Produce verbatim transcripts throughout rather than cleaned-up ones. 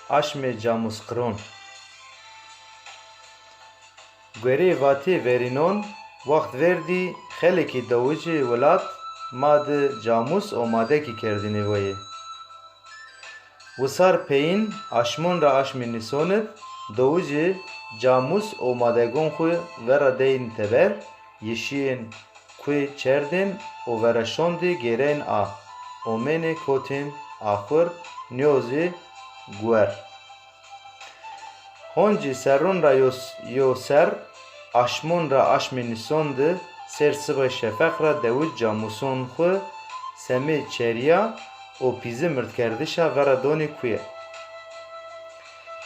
Aşmê Camusqiron. Guerê vatê verînon, waxt verdî xelekî dewicê welat ma di camus û madekî kerdinê weye. Wisar peyin aşmon ra aşmê nîson id dewicê camus û madegon xwu vera deyin teber, yê şiyên kuê çerdên û vera şondê gêrên a, omênê kotên axur nîyozê guer. Honcî serron ra yo, yo ser, aşmon ra aşmê nîson di, ser sibay şefeq ra dewic camuson xwu semê çerîya û pîzi mirdkerdişa vera donê kuye.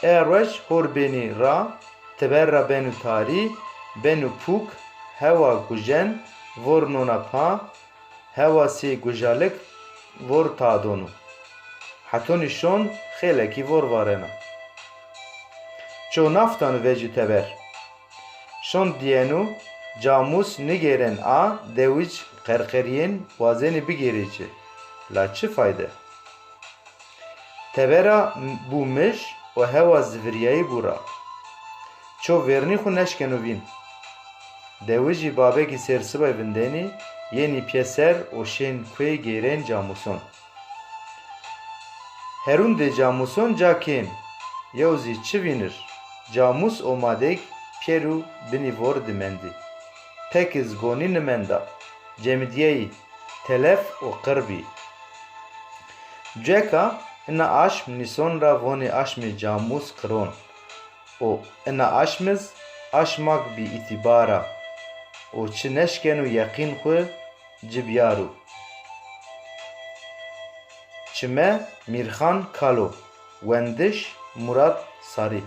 E ruej hor bênî ra, teber ra benu tarî, benu pûk, hewa gujen, vor nona pa, hewa sê gujalik vor tadonu. Hetonî şon xêlekî vor varena. Ço naftanu vecî teber. Şon diyenu, camus nigêren a, dewic qerqeriyên wazenî bigêrê ci. La çi fayde? Tebera bû mij û hewa zivirîyayî bû ra. Ço vernî xwu neşkeno vîn. Dewijî babekî sersibay vindenî, yenî pîyeser û şên kuê gêrên camuson. Herûndê camuson ca kên, yew zî çi vînir, camus û madeg pîyer û binî vor di mendî. Pek iz gonî nimenda, cemidîyeyî, telef û qir bî. Cueka ina aşm nîson ra vonê aşmê camus qiron û ina aşm iz aşmak bî îtîbara û çi neşkeno yeqîn xwu ci bîyaro. Çime Mîrxan Kalo, wendiş Murat Sarî.